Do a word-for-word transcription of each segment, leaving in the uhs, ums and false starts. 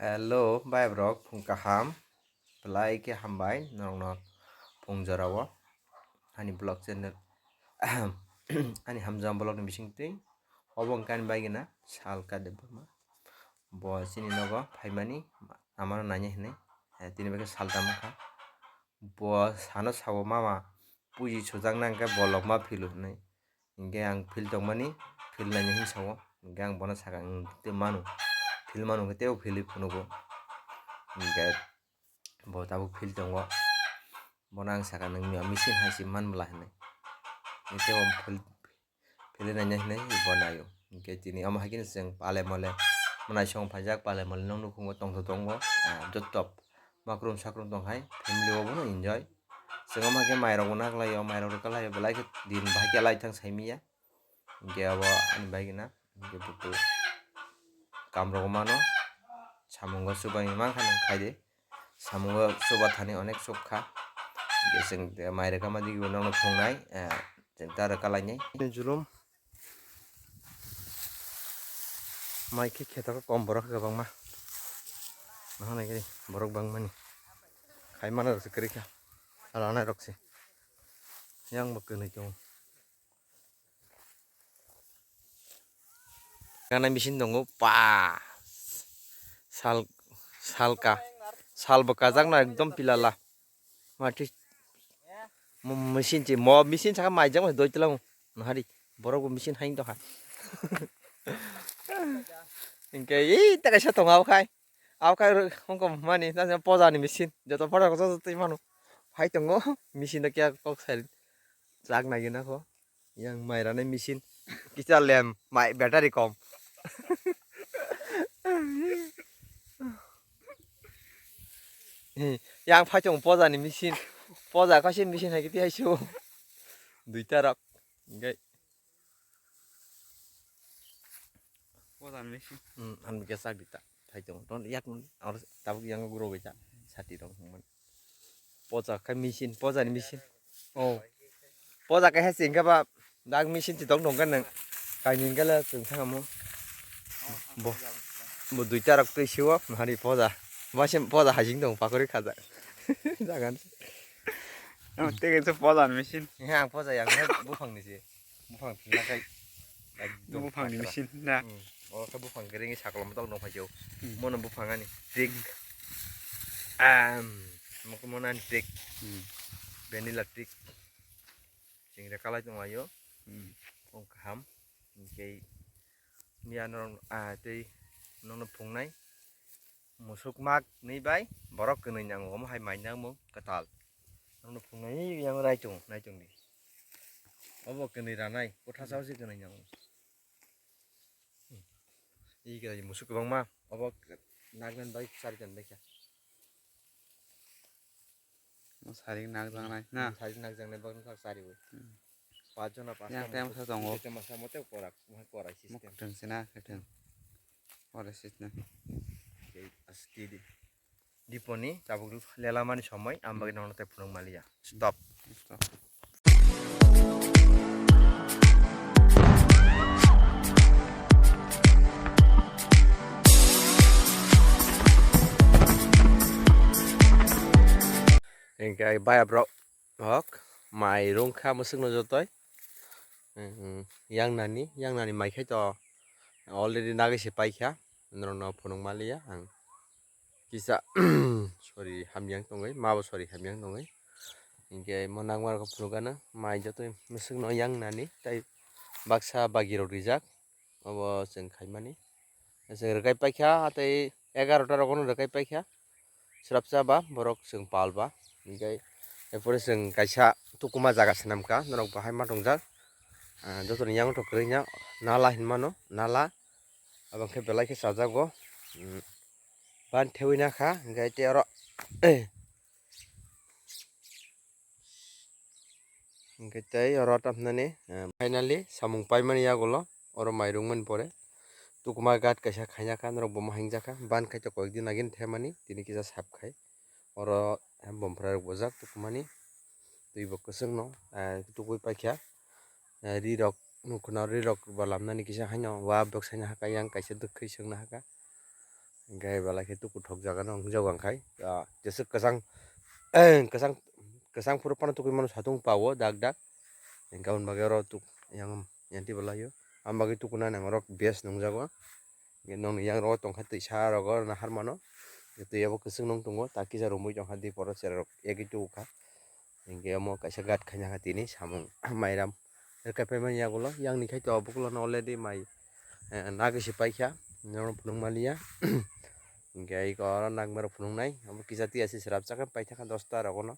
Hello, bai borok, phung kaham. Belai khe hambai norokno phung jorao ani vlog channel, ani hamjam vlog ni bisingtwi. Obo wngkha ani bai gina Salka Debbarma. Bo chini nogo phaimani amano naina hinwi, eh, tini bai khe sal tamo kha. Bo sano sabo, "Mama, puji sujak nang khe bolok ma philu," hinwi. Hinkhe ang phil tongmani, phil naini hinwi sao. Hinkhe ang bono sakha, "Ang tei manu, phil manu khe teibo philwi phunugo." Hinkhe bo tabuk phil tongo. Bono ang sakha, "Nwng machine hai se man bwla," hinwi. Hinkhe bo phil, philwi naina hinwi bo naio. Hinkhe tini omo hai kheno chwng pale mole mwnaisong phaijak, pale mole nong nukhungo tongthok tongo. Ah, joto makrum sakrum tong hai, family o bono enjoy. Chwng omo hai khe mairok bo naklaio, mairok rwkha laio, belai khe din bahai khe lai thang saimiya. Hinkhe abo ani bai gina, hinkhe buku kam rok mano, samungo chubaini mankha nang khaide, samungo chuba thani onek chukha. Hinkhe chwng mai rwkha ma digi bo nokno phungnai, eh, chwng ta rwkha lainai. Julum. Mai khe kheto khe kom borok kwbangma. Nahana gini borok bangmani. Khai mana rok se kwrwi kha. Ala nai rok se. Yang bo kwnwi tongo. Gana machine tongo pa. Sal, salka. Sal bo kajak na ekdom pilala. Mati. Mo machine chi, mo machine saka mai jang doi tlang. Nahari. Borok bo machine hain to ha. Hinkhe ei ta kaisa tongo abo khai. Abo khai hongko mani ta poja ni machine. Joto photo ko joto twi mano. Hai tongo machine da kya kok sai. Chak nai gina ko. Yang mai rani machine. Kisa lem mai battery kom. Yang phai tongo poja ni machine. Poja kaisa machine hai kiti hai su. Duita rok. Hinkhe Poja ni machine. Hmm, ang bikhe chak di ta. Phai tongo. Ton yak tabuk yang guro bai ta. Sati rok hwnmani. Poja khai machine, poja ni machine. Oh. Poja khai hai singkha ba dak machine ti tong tong kan nang. Kaini hingkhe le chwng thang amo. Bo, bo duita rok twi siwo, hari poja. Ba se poja hajing tong pakori khaja. Jagan. Ang tege se poja ni machine. He ang poja yang he buphang ni se. Buphang philna khai. Ekdom buphang ni patra. Machine na. Hmm. O khe buphang khe ringwi sakolom tok dong phai o. Hmm. Mono buphang ani trick. Am, mokhe mono ani trick. Hmm. Vanilla trick. Chwng rwkha lai tong lai o. Hmm. Kok kaham. Hinkhe miya norok, ah, tei nono phungnai. Musuk mak ni bai borok kwnwi nango, omo hai mai nangmung kwtal. Nono phungnai yang naitung, naitung di. Obo kwnwi ranai, kotha sao se kwnwi nango. Ih, kwnwi musuk kwbangma, obo nagnan bai charitan bai kha. Mo saring nagjaknai na? Hmm, saring nagjaknai bagwi kha chariwi. Hmm. Pachjona pasta yang tem sa tongo. Tem sa mote korak, mo korak system. Mo kwthwng se na, kwthwng. Korak system. Tei aste di. Diponi tabuk lela mani somoi, ang bagwi nono tei phunuk maliya. Stop. Stop. Hinkhe baya borok hok mai rwngkha mwswkno jotoi. Yang nani, yang nani mai khai to already nagwi se paikha, norokno phunuk maliya ang. Kisa sorry hamyang tongwi, ma bo sorry hamyang tongwi. Hinkhe mo nangma rok phunukgano mai jotoi mwswkno yang nani tei baksa bagi rok rijak. Obo chwng khaimani. Chwng rwkai paikha, tei egarota rogono rwkai paikha. Swrapsa ba borok chwng pal ba. Hinkhe erpore chwng kaisa tukuma jaga swnamkha, norok bahai ma tongjak. Ah, jotoni yang tok kwrwino nala hinmano, nala. Abo khe belai khe chajago. Hmm. Ban thewi nakha, hinkhe tei oro Hinkhe tei oro tamhinani, eh, finally samung paimani yagulo oro mai rwngmani pore tukuma ghat kaisa khaina kha, norok bo ma hingjak kha, ban khai to koyekdin agini thepmani, tini kisa sap khai. Oro, eh, bomphra rok bojak tukumani, twi bo kwchwngno, eh, tukui paikha. Eh, ri rok nukhuno, ri rok bo lamnani kisa haino wa bwksaina hakha, yang kaisa dwkhwi swngna hakha. Hingke belai khe tuku thok jaga no wngjago ang khai. Ah, jesa kwchang, kwchang, kwchang phuru phano tukui mano satung pa o dak dak. Hingke aboni bagwi oro tuk yang yanti belai o. Aboni bagwi tuku nani ang oro best nungjago. Hingke nokni yang rogo tongkha twi sa rogo nahar mano. Twi abo kwchwng nung tongo, ta kisa romwi tongkha, di poro chera rok egwi tubu kha. Hingke omo kaisa gat khaina kha tini samung mairam rwkaipai mani yagulo, yang ni khai to obo kulo no already mai, eh, nagwi se paikha, norok phunuk maliya. Hingke eko oro nangmaro phunuknai, obo kisa tiya se srapsa khe paithakha dosta rogono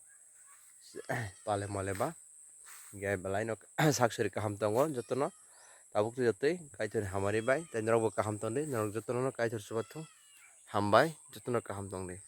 pale mole ba. Hingke belai no sak sori kaham tongo jotono, tabuk twi jotoi Kaitor ni hamari bai, tei norok bo kaham tongdi, norok jotono no Kaitor chubathung, hambai, jotono kaham tongdi.